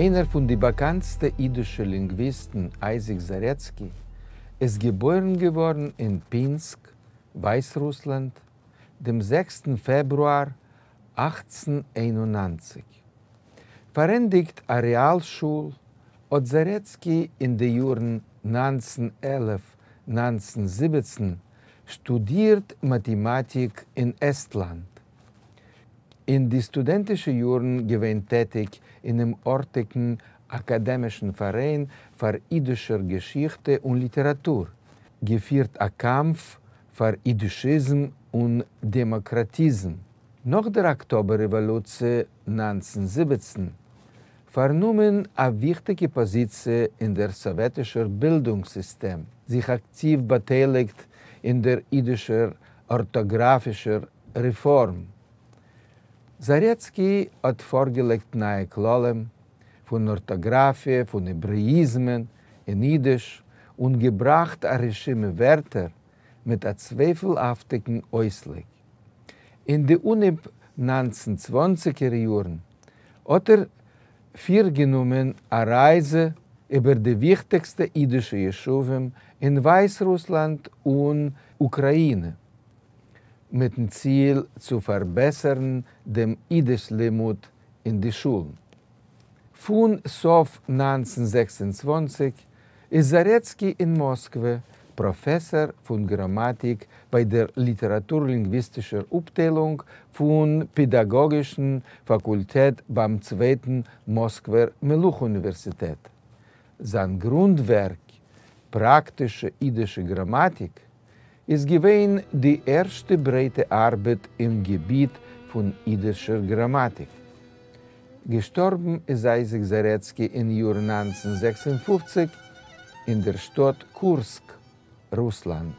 איינער פון די באקאנטסטע אידישע לינגוויסטן אייזיק זארעצקי איז געבוירן געווארן אין פינסק, ווייסרוסלאנד, דעם זעקסטן פעברואר 1891. פארענדיגט א רעאלשול האט זארעצקי אין די יארן 1911, 1917 שטודירט מאטעמאטיק אין עסטלאנד. אין די סטודענטישע יארן געווען טעטיג אינעם ארטיגן אקאדעמישן פאראיין פאר אידישער געשיכטע און ליטעראטור, געפירט א קאמף פאר אידישיזם און דעמאקראטיזם. נאך דער אקטאבער רעוואלוציע 1917, פארנומען א וויכטיגע פאזיציע אין דער סאוועטישער בילדונג סיסטעם, זיך אקטיוו באטייליגט אין דער אידישער ארטאגראפישער רעפארם. זארעצקי האט פארגעלייגט נייע כללים פון ארטאגראפיע, פון העברעאיזמען אין אידיש, און געבראכט א רשימה ווערטער מיט א צווייפלהאפטיגן אויסלייג. אין די אנהייב 19 צוואנציגער יארן האט ער פירגענומען א רייזע איבער די וויכטיגסטע אידישע ישובים אין ווייסרוסלאנד און אוקראינע, מיטן ציל צו פארבעסערן דעם אידיש לימוד אין די שולן. פון סוף 1926 איז זארעצקי אין מאסקווע פראפעסאר פון גראמאטיק ביי דער ליטעראטור-לינגוויסטישער אפטיילונג פון פעדאגאגישן פאקולטעט ביים צווייטן מאסקווער מלוכה-אוניווערסיטעט. זיין גרונדווערק פראקטישע אידישע גראמאטיק איז געווען די ערשטע ברייטע ארבעט אין געביט פון אידישער גראמאטיק. געשטארבן איז אייזיק זארעצקי אין יאר 1956 אין דער שטאט קורסק, רוסלאנד.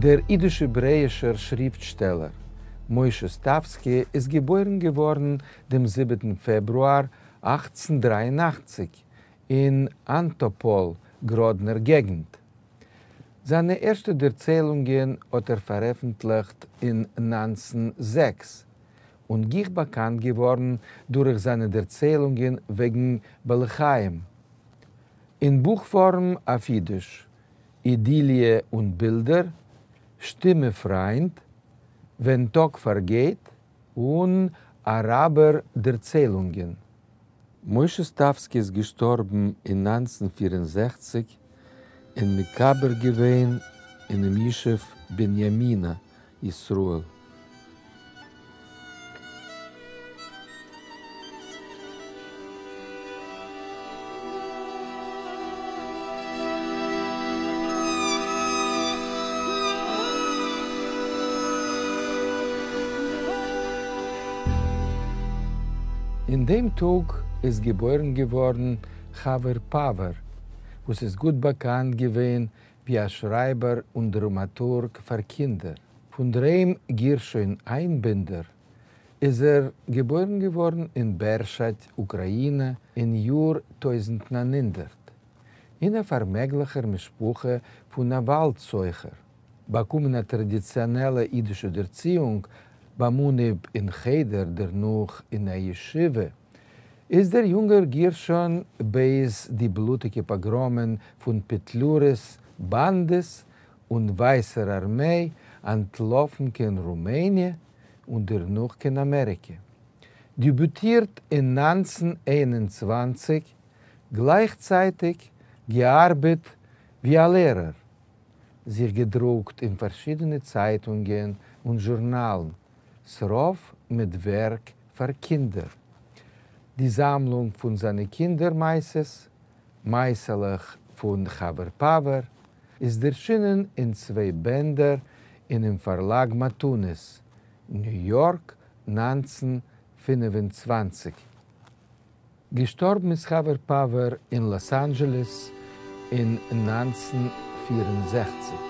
דער אידיש-העברעאישער שריפטשטעלער משה סטאווסקי איז געבוירן געווארן דעם זיבעטן פעברואר 1883 אין אנטאפאל, גראדנער געגנט. זיינע ערשטע דערציילונגען האט ער פארעפנטליכט אין 1906, און גיך באקאנט געווארן דורך זיינע דערציילונגען וועגן בעלי חיים. אין בוכפארם אויף אידיש, אידיליע און בילדער, שטומע פריינד, ווען טאג פארגייט, און אראבער דערציילונגען. משה סטאווסקי איז געשטארבן אין 1964 און מקבר געווען אינעם ישוב בנימינה, ישראל. אין דעם טאג איז געבוירן געווארן חבר פאווער, וואס איז גוט באקאנט געווען ווי א שרייבער און דראמאטורג פאר קינדער. פון דערהיים גרשון איינבינדער איז ער געבוירן געווארן אין בערשאד, אוקראינע אין יאר 1900, אין א פארמעגליכער משפחה פון א וואלד סוחר. באקומען א טראדיציאנעלע אידישע דערציאונג ביים אנהייב אין חדר דערנאך אין א ישיבה, איז דער יונגער גרשון בעת די בלוטיגע פאגראמען פון פעטליורעס באנדעס און ווייסער ארמיי אנטלאפן קיין רומעניע און דערנאך קיין אמעריקע. דעביוטירט אין 1921, גלייכצייטיג געארבעט ווי א לערער, זיך געדרוקט אין פארשידענע צייטונגען און זשורנאלן, ס'רוב מיט ווערק פאר קינדער. די זאמלונג פון זיינע קינדער מעשות, מעשה'לעך פון חבר פאווער, איז ערשינען אין צוויי בענדער אינעם פארלאג מתנות, ניו יארק 1925. געשטארבן איז חבר פאווער אין לאס אנדזשעלעס אין 1964.